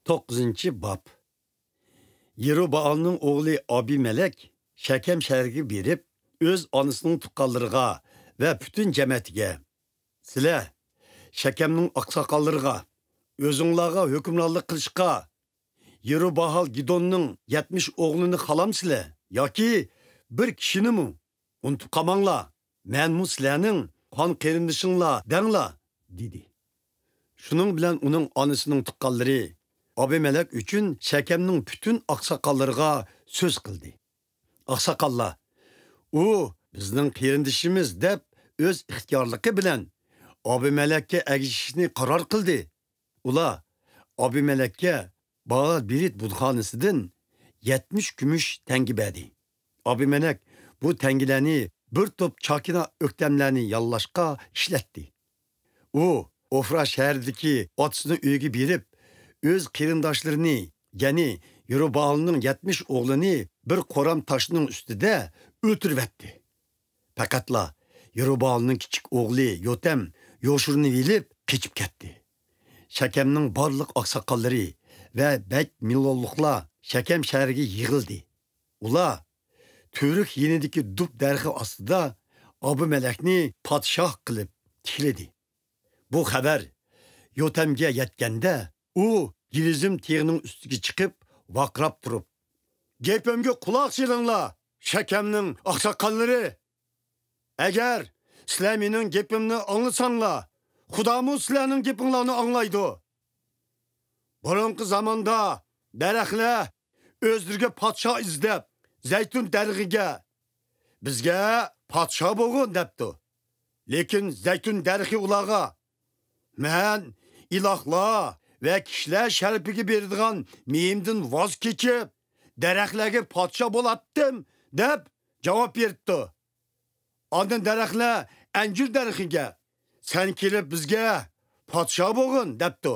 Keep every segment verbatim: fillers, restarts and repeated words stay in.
توققۇزىنچى باب. يېرۇبائالنىڭ ئوغلى ئابىمەلەك شەكەم شەھىرىگە بېرىپ، ئۆز ئانىسىنىڭ تۇغقانلىرىغا ۋە پۈتۈن جەمەتىگە، سىلەر شەكەمنىڭ ئاقساقاللىرىغا، ئۆزۈڭلارغا ھۆكۈمرانلىق قىلىشقا يېرۇبائال گىدوننىڭ يەتمىش ئوغلىنى خالامسىلەر ياكى بىر كىشىنىمۇ؟ ئۇنتۇپ قالماڭلار، مەنمۇ سىلەرنىڭ قان قېرىندىشىڭلار دەڭلار، دېدى. شۇنىڭ بىلەن ئۇنىڭ ئانىسىنىڭ تۇغقانلىرى ئابىمەلەك ئۈچۈن شەكەمنىڭ پۈتۈن ئاقساقاللىرىغا سۆز قىلدى. ئاقساقاللار، ئۇ بىزنىڭ قېرىندىشىمىز دەپ ئۆز ئىختىيارلىقى بىلەن ئابىمەلەككە ئەگىشىشنى قارار قىلدى. ئۇلار ئابىمەلەككە بائال بېرىت بۇتخانىسىدىن يەتمىش كۈمۈش تەڭگە بەردى. ئابىمەلەك بۇ تەڭگىلەرنى بىر توپ چاكىنا ئۆكتەملەرنى ياللاشقا ئىشلەتتى. ئۇ ئوفرا شەھىرىدىكى ئاتىسىنىڭ ئۆيىگە بېرىپ، ئۆز قېرىنداشلىرىنى، يەنى يېرۇبائالنىڭ يەتمىش ئوغلىنى بىر قورام تاشنىڭ ئۈستىدە ئۆلتۈرۈۋەتتى. پەقەتلا يېرۇبائالنىڭ كىچىك ئوغلى يوتەم يوشۇرۇنۇۋېلىپ قېچىپ كەتتى. شەكەمنىڭ بارلىق ئاقساقاللىرى ۋە بەت مىللولۇقلار شەكەم شەھىرىگە يىغىلدى. ئۇلار تۈۋرۈك يېنىدىكى دۇب دەرىخى ئاستىدا ئابىمەلەكنى پادىشاھ قىلىپ تىكلىدى. بۇ خەۋەر يوتەمگە يەتكەندە، ئۇ گېزىم تېغىنىڭ ئۈستىگە چىقىپ، ۋارقىراپ تۇرۇپ، «گېپىمگە قۇلاق سېلىڭلار، شەكەمنىڭ ئاقساقاللىرى! ئەگەر سىلەر مېنىڭ گېپىمنى ئاڭلىساڭلار، خۇدامۇ سىلەرنىڭ گېپىڭلارنى ئاڭلايدۇ. بۇرۇنقى زاماندا دەرەخلەر ئۆزلىرىگە پادىشاھ ئىزدەپ، زەيتۇن دەرىخىگە، بىزگە پادىشاھ بولغىن دەپتۇ. لېكىن زەيتۇن دەرىخى ئۇلارغا، مەن ئىلاھلار ۋە كىشىلەر شەرىپىگە بېرىدىغان مېيىمدىن ۋاز كېچىپ، دەرەخلەرگە پادىشاھ بولاتتىم دەپ جاۋاب بېرىپتۇ. ئاندىن دەرەخلەر ئەنجۈر دەرىخىگە، سەن كېلىپ بىزگە پادىشاھ بولغىن دەپتۇ.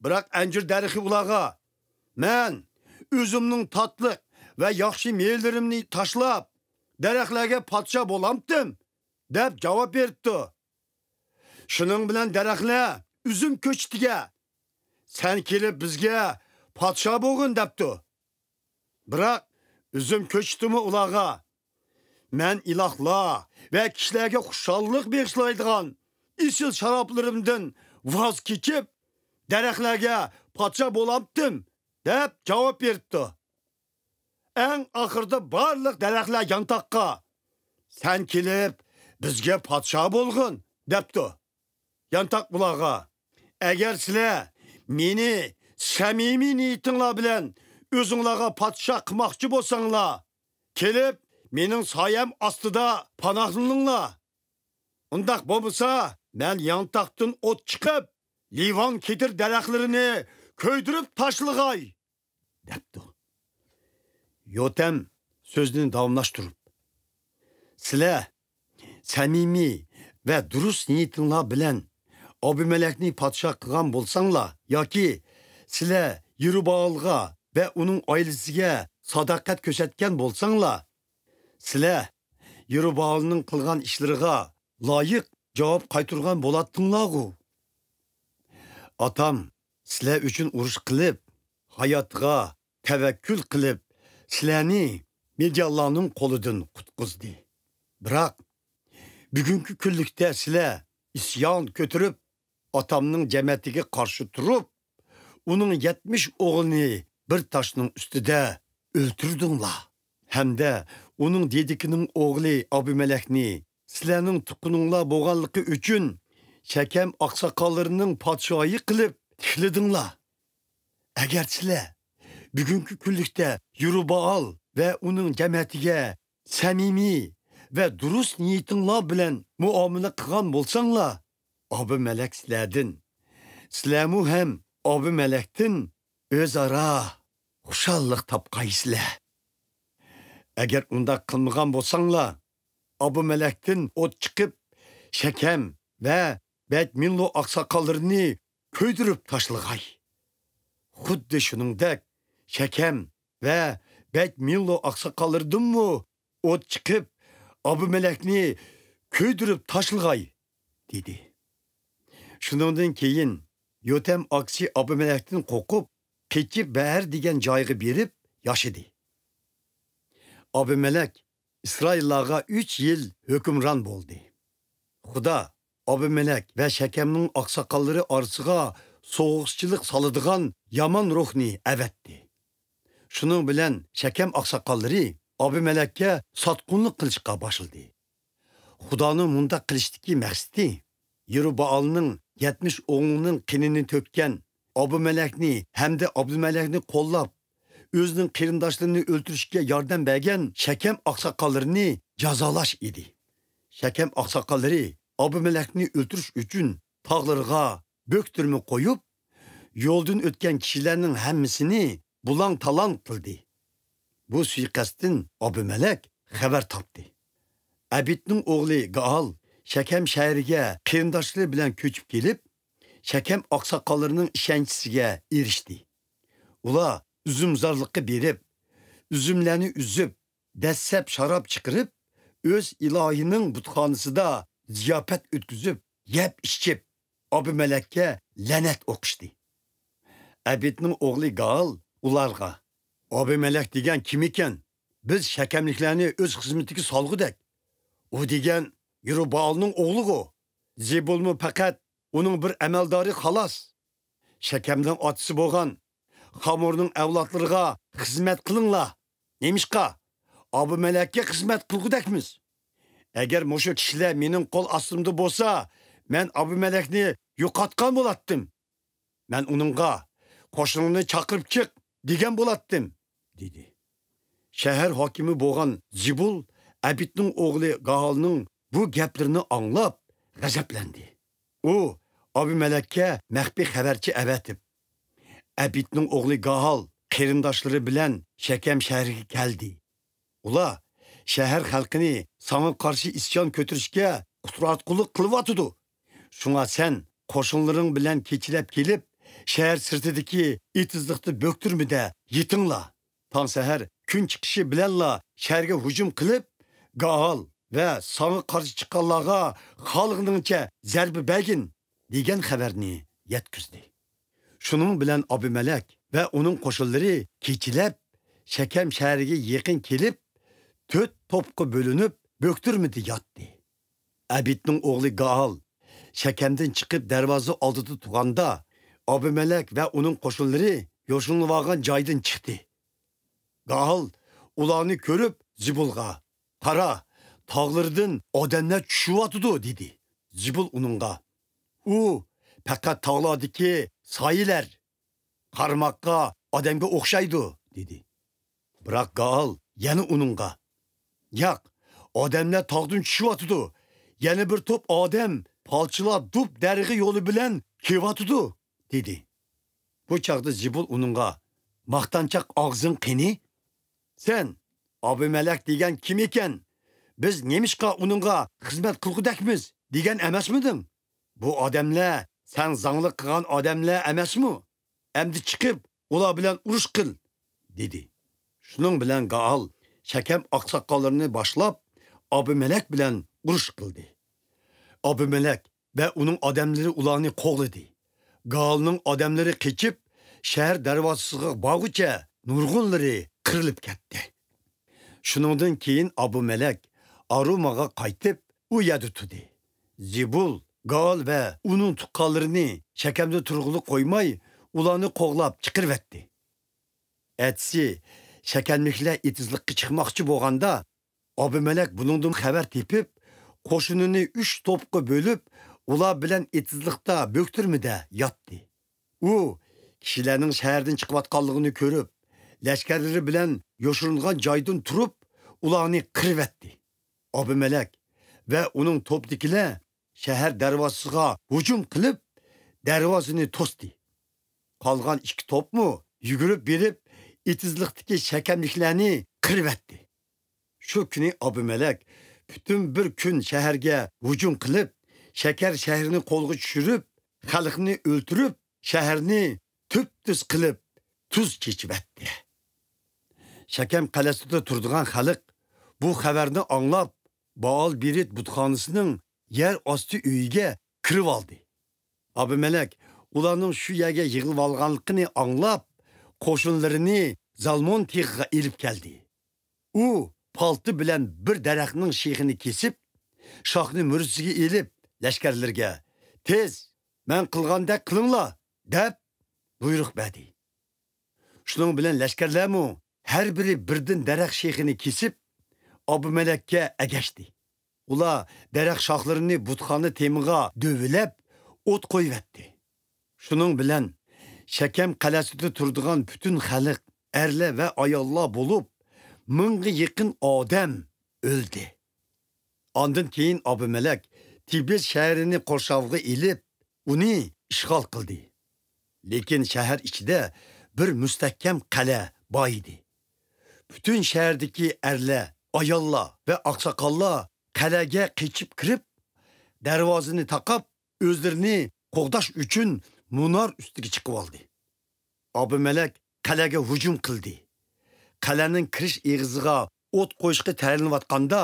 بىراق ئەنجۈر دەرىخى ئۇلارغا، مەن ئۆزۈمنىڭ تاتلىق ۋە ياخشى مېۋىلىرىمنى تاشلاپ، دەرەخلەرگە پادىشاھ بولامتىم دەپ جاۋاب بېرىپتۇ. شۇنىڭ بىلەن دەرەخلەر ئۈزۈم كۆچىتىگە، سەن كېلىپ بىزگە پادىشاھ بولغىن دەپتۇ. بىراق ئۈزۈم كۆچىتىمۇ ئۇلارغا، مەن ئىلاھلار ۋە كىشىلەرگە خۇشاللىق بېغىشلايدىغان ئېسىل شارابلىرىمدىن ۋاز كېچىپ، دەرەخلەرگە پادىشاھ بولامتىم دەپ جاۋاب بېرىپتۇ. ئەڭ ئاخىرىدا بارلىق دەرەخلەر يانتاققا، سەن كېلىپ بىزگە پادىشاھ بولغىن دەپتۇ. يانتاق ئۇلارغا، ئەگەر سىلەر مېنى سەمىمىي نىيىتىڭلار بىلەن ئۆزۈڭلارغا پادىشاھ قىلماقچى بولساڭلار، كېلىپ مېنىڭ سايەم ئاستىدا پاناھلىنىڭلار. ئۇنداق بولمىسا، مەن يانتاقتىن ئوت چىقىپ، لىۋان كېدىر دەرەخلىرىنى كۆيدۈرۈپ تاشلىغاي، دەپتۇ. يوتەم سۆزىنى داۋاملاشتۇرۇپ، سىلەر سەمىمىي ۋە دۇرۇس نىيىتىڭلار بىلەن ئابىمەلەكنى پادىشاھ قىلغان بولساڭلار ياكى سىلەر يېرۇبائالغا ۋە ئۇنىڭ ئائىلىسىگە ساداقەت كۆرسەتكەن بولساڭلار، سىلەر يېرۇبائالنىڭ قىلغان ئىشلىرىغا لايىق جاۋاب قايتۇرغان بولاتتىڭلارغۇ. ئاتام سىلەر ئۈچۈن ئۇرۇش قىلىپ، ھاياتىغا تەۋەككۈل قىلىپ، سىلەرنى مىديانلارنىڭ قولىدىن قۇتقۇزدى. بىراق بۈگۈنكى كۈنلۈكتە سىلەر ئىسيان كۆتۈرۈپ، ئاتامنىڭ جەمەتىگە قارشى تۇرۇپ، ئۇنىڭ يەتمىش ئوغلىنى بىر تاشنىڭ ئۈستىدە ئۆلتۈردۈڭلار. ھەمدە ئۇنىڭ دېدىكىنىڭ ئوغلى ئابىمەلەكنى سىلەرنىڭ تۇغقىنىڭلار بولغانلىقى ئۈچۈن شەكەم ئاقساقاللىرىنىڭ پادىشاھى قىلىپ تىكلىدىڭلار. ئەگەر سىلەر بۈگۈنكى كۈنلۈكتە يېرۇبائال ۋە ئۇنىڭ جەمەتىگە سەمىمىي ۋە دۇرۇس نىيىتىڭلار بىلەن مۇئامىلە قىلغان بولساڭلار، ئابىمەلەك سىلەردىن، سىلەرمۇ ھەم ئابىمەلەكتىن ئۆزئارا خۇشاللىق تاپقايسىلەر. ئەگەر ئۇنداق قىلمىغان بولساڭلار، ئابىمەلەكتىن ئوت چىقىپ، شەكەم ۋە بەت مىللو ئاقساقاللىرىنى كۆيدۈرۈپ تاشلىغاي. خۇددى شۇنىڭدەك شەكەم ۋە بەت مىللو ئاقساقاللىرىدىنمۇ ئوت چىقىپ، ئابىمەلەكنى كۆيدۈرۈپ تاشلىغاي، دېدى. شۇنىڭدىن كېيىن يوتەم ئاكىسى ئابىمەلەكتىن قورقۇپ، قېچىپ بەئەر دېگەن جايغا بېرىپ ياشىدى. ئابىمەلەك ئىسرائىللارغا ئۈچ يىل ھۆكۈمران بولدى. خۇدا ئابىمەلەك ۋە شەكەمنىڭ ئاقساقاللىرى ئارىسىغا سوغۇقچىلىق سالىدىغان يامان روھنى ئەۋەتتى. شۇنىڭ بىلەن شەكەم ئاقساقاللىرى ئابىمەلەككە ساتقۇنلۇق قىلىشقا باشلىدى. خۇدانىڭ مۇنداق قىلىشتىكى مەقسىتى، يېرۇبائالنىڭ يەتمىش ئوغلىنىڭ قېنىنى تۆككەن ئابىمەلەكنى ھەمدە ئابىمەلەكنى قوللاپ، ئۆزىنىڭ قېرىنداشلىرىنى ئۆلتۈرۈشكە ياردەم بەرگەن شەكەم ئاقساقاللىرىنى جازالاش ئىدى. شەكەم ئاقساقاللىرى ئابىمەلەكنى ئۆلتۈرۈش ئۈچۈن تاغلىرىغا بۆكتۈرمە قويۇپ، يولدىن ئۆتكەن كىشىلەرنىڭ ھەممىسىنى بۇلاڭ-تالاڭ قىلدى. بۇ سۇيىقەستتىن ئابىمەلەك خەۋەر تاپتى. ئەبىدنىڭ ئوغلى گائال شەكەم شەھىرىگە قېرىنداشلىرى بىلەن كۆچۈپ كېلىپ، شەكەم ئاقساقاللىرىنىڭ ئىشەنچىسىگە ئېرىشتى. ئۇلار ئۈزۈمزارلىققا بېرىپ، ئۈزۈملەرنى ئۈزۈپ، دەسسەپ شاراب چىقىرىپ، ئۆز ئىلاھىنىڭ بۇتخانىسىدا زىياپەت ئۆتكۈزۈپ، يەپ-ئىچىپ، ئابىمەلەككە لەنەت ئوقۇشتى. ئەبىدنىڭ ئوغلى گائال ئۇلارغا، «ئابىمەلەك دېگەن كىم ئىكەن؟ بىز شەكەملىكلەرنى ئۆز خىزمىتىگە سالغۇدەك. ئۇ دېگەن يېرۇبائالنىڭ ئوغلىغۇ. زېبۇلمۇ پەقەت ئۇنىڭ بىر ئەمەلدارى خالاس. شەكەمنىڭ ئاتىسى بولغان خامۇرنىڭ ئەۋلادلىرىغا خىزمەت قىلىڭلار. نېمىشقا؟ ئابىمەلەككە خىزمەت قىلغۇدەكمىز. ئەگەر مۇشۇ كىشىلەر مېنىڭ قول ئاستىمدا بولسا، مەن ئابىمەلەكنى يوقاتقان بولاتتىم. مەن ئۇنىڭغا، 'قوشۇنۇڭنى چاقىرىپ چىق' دېگەن بولاتتىم» دېدى. شەھەر ھاكىمى بولغان زېبۇل ئەبىدنىڭ ئوغلى گائالنىڭ بۇ گەپلىرىنى ئاڭلاپ غەزەپلەندى. ئۇ ئابىمەلەككە مەخپىي خەۋەرچى ئەۋەتىپ، «ئەبىدنىڭ ئوغلى گائال قېرىنداشلىرى بىلەن شەكەم شەھىرىگە كەلدى. ئۇلار شەھەر خەلقىنى ساڭا قارشى ئىسيان كۆتۈرۈشكە قۇتراتقۇلۇق قىلىۋاتىدۇ. شۇڭا سەن قوشۇنلىرىڭ بىلەن كېچىلەپ كېلىپ، شەھەر سىرتىدىكى ئېتىزلىقتا بۆكتۈرمىدە يېتىڭلار. تاڭ سەھەر كۈن چىقىشى بىلەنلا شەھەرگە ھۇجۇم قىلىپ، گائال ۋە ساڭا قارشى چىققانلارغا خالىغىنىڭچە زەربە بەرگىن» دېگەن خەۋەرنى يەتكۈزدى. شۇنىڭ بىلەن ئابىمەلەك ۋە ئۇنىڭ قوشۇنلىرى كېچىلەپ شەكەم شەھىرىگە يېقىن كېلىپ، تۆت توپقا بۆلۈنۈپ، بۆكتۈرمىدە ياتتى. ئەبىدنىڭ ئوغلى گائال شەكەمدىن چىقىپ دەرۋازا ئالدىدا تۇرغاندا، ئابىمەلەك ۋە ئۇنىڭ قوشۇنلىرى يوشۇرۇنۇۋالغان جايدىن چىقتى. گائال ئۇلارنى كۆرۈپ زېبۇلغا، «قارا، تاغلىرىدىن ئادەملەر چۈشۈۋاتىدۇ» دېدى. زېبۇل ئۇنىڭغا، «ئۇ پەقەت تاغلاردىكى سايىلەر، قارىماققا ئادەمگە ئوخشايدۇ» دېدى. بىراق گائال يەنە ئۇنىڭغا، «ياق، ئادەملەر تاغدىن چۈشۈۋاتىدۇ، يەنە بىر توپ ئادەم پالچىلار دۇب دەرىخى يولى بىلەن كېلىۋاتىدۇ» دېدى. بۇ چاغدا زېبۇل ئۇنىڭغا، «ماختانچاق ئاغزىڭ قېنى؟ سەن، 'ئابىمەلەك دېگەن كىم ئىكەن؟ بىز نېمىشقا ئۇنىڭغا خىزمەت قىلغۇدەكمىز؟' دېگەن ئەمەسمىدىڭ؟ بۇ ئادەملەر سەن زاڭلىق قىلغان ئادەملەر ئەمەسمۇ؟ ئەمدى چىقىپ، ئۇلار بىلەن ئۇرۇش قىل» دېدى. شۇنىڭ بىلەن گائال شەكەم ئاقساقاللىرىنى باشلاپ، ئابىمەلەك بىلەن ئۇرۇش قىلدى. ئابىمەلەك ۋە ئۇنىڭ ئادەملىرى ئۇلارنى قوغلىدى. گائالنىڭ ئادەملىرى قېچىپ، شەھەر دەرۋازىسىغا بارغۇچە نۇرغۇنلىرى قىرىلىپ كەتتى. شۇنىڭدىن كېيىن ئابىمەلەك ئاروماغا قايتىپ، ئۇ يەردە تۇردى. زېبۇل، گائال ۋە ئۇنىڭ تۇغقانلىرىنى شەكەمدە تۇرغىلى قويماي، ئۇلارنى قوغلاپ چىقىرىۋەتتى. ئەتىسى شەكەملىكلەر ئېتىزلىققا چىقماقچى بولغاندا، ئابىمەلەك بۇنىڭدىن خەۋەر تېپىپ، قوشۇنىنى ئۈچ توپقا بۆلۈپ، ئۇلار بىلەن ئېتىزلىقتا بۆكتۈرمىدە ياتتى. ئۇ كىشىلەرنىڭ شەھەردىن چىقىۋاتقانلىقىنى كۆرۈپ، لەشكەرلىرى بىلەن يوشۇرۇنغان جايدىن تۇرۇپ، ئۇلارنى قىرىۋەتتى. ئابىمەلەك ۋە ئۇنىڭ توپىدىكىلەر شەھەر دەرۋازىسىغا ھۇجۇم قىلىپ، دەرۋازىنى توستى. قالغان ئىككى توپمۇ يۈگۈرۈپ بېرىپ، ئېتىزلىقتىكى شەكەملىكلەرنى قىرىۋەتتى. شۇ كۈنى ئابىمەلەك پۈتۈن بىر كۈن شەھەرگە ھۇجۇم قىلىپ، شەكەر شەھىرىنى قولغا چۈشۈرۈپ، خەلقنى ئۆلتۈرۈپ، شەھەرنى تۈپتۈز قىلىپ، تۇز چېچىۋەتتى. شەكەم قەلئەسىدە تۇرىدىغان خەلق بۇ خەۋەرنى ئاڭلاپ، بائال بېرىت بۇتخانىسىنىڭ يەر ئاستى ئۆيىگە كىرىۋالدى. ئابىمەلەك ئۇلارنىڭ شۇ يەرگە يىغىلىۋالغانلىقىنى ئاڭلاپ، قوشۇنلىرىنى زالمون تېغىغا ئېلىپ كەلدى. ئۇ پالتا بىلەن بىر دەرەخنىڭ شېخىنى كېسىپ، شاخنى مۈرىسىگە ئېلىپ، لەشكەرلىرىگە، «تېز، مەن قىلغاندەك قىلىڭلار!» دەپ بۇيرۇق بەردى. شۇنىڭ بىلەن لەشكەرلەرمۇ ھەر بىرى بىردىن دەرەخ شېخىنى كېسىپ، ئابدۇمەلەككە ئەگەشتى. ئۇلار دەرەخ شاخلىرىنى بۇتخانا تېمىغا دۆۋىلەپ، ئوت قويۇۋەتتى. شۇنىڭ بىلەن شەكەم قەلئەسىدە تۇرىدىغان پۈتۈن خەلق، ئەرلەر ۋە ئاياللار بولۇپ، مىڭغا يېقىن ئادەم ئۆلدى. ئاندىن كېيىن ئابدۇمەلەك تىبرىز شەھىرىنى قورشاۋغا ئېلىپ، ئۇنى ئىشغال قىلدى. لېكىن شەھەر ئىچىدە بىر مۇستەھكەم قەلئە بار ئىدى. پۈتۈن شەھەردىكى ئەرلەر، ئاياللار ۋە ئاقساقاللار قەلئەگە قېچىپ كىرىپ، دەرۋازىنى تاقاپ، ئۆزلىرىنى قوغداش ئۈچۈن مۇنار ئۈستىگە چىقىۋالدى. ئابدۇمەلەك قەلئەگە ھۇجۇم قىلدى. قەلئەنىڭ كىرىش ئېغىزىغا ئوت قويۇشقا تەييارلىنىۋاتقاندا،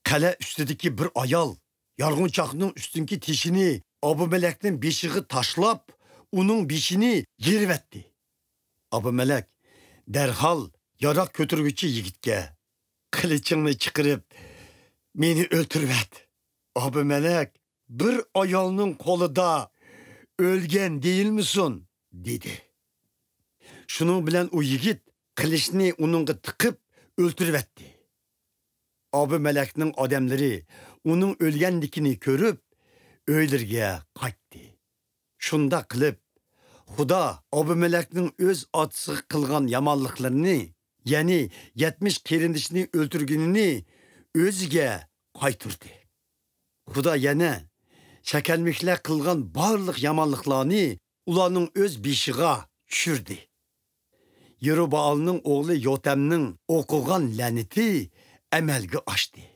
قەلئە ئۈستىدىكى بىر ئايال يارغۇنچاقنىڭ ئۈستۈنكى تېشىنى ئابدۇمەلەكنىڭ بېشىغا تاشلاپ، ئۇنىڭ بېشىنى يېرىۋەتتى. ئابدۇمەلەك دەرھال ياراغ كۆتۈرگۈچى يىگىتكە، «قىلىچىڭنى چىقىرىپ، مېنى ئۆلتۈرۈۋەت.» ئابدۇمەلەك بىر ئايالنىڭ قولىدا ئۆلگەن دېيىلمىسۇن، دېدى. شۇنىڭ بىلەن ئۇ يىگىت قىلىچنى ئۇنىڭغا تىقىپ ئۆلتۈرۈۋەتتى. ئابدۇمەلەكنىڭ ئادەملىرى ئۇنىڭ ئۆلگەنلىكىنى كۆرۈپ، ئۆيلىرىگە قايتتى. شۇنداق قىلىپ، خۇدا ئابدۇمەلەكنىڭ ئۆز ئاتىسىغا قىلغان يامانلىقلىرىنى، يەنى يەتمىش قېرىندىشىنى ئۆلتۈرگىنىنى ئۆزىگە قايتۇردى. خۇدا يەنە شەكەرمىكلەر قىلغان بارلىق يامانلىقلارنى ئۇلارنىڭ ئۆز بېشىغا چۈشۈردى. يېرۇبائالنىڭ ئوغلى يوتەمنىڭ ئوقۇغان لەنىتى ئەمەلگە ئاشتى.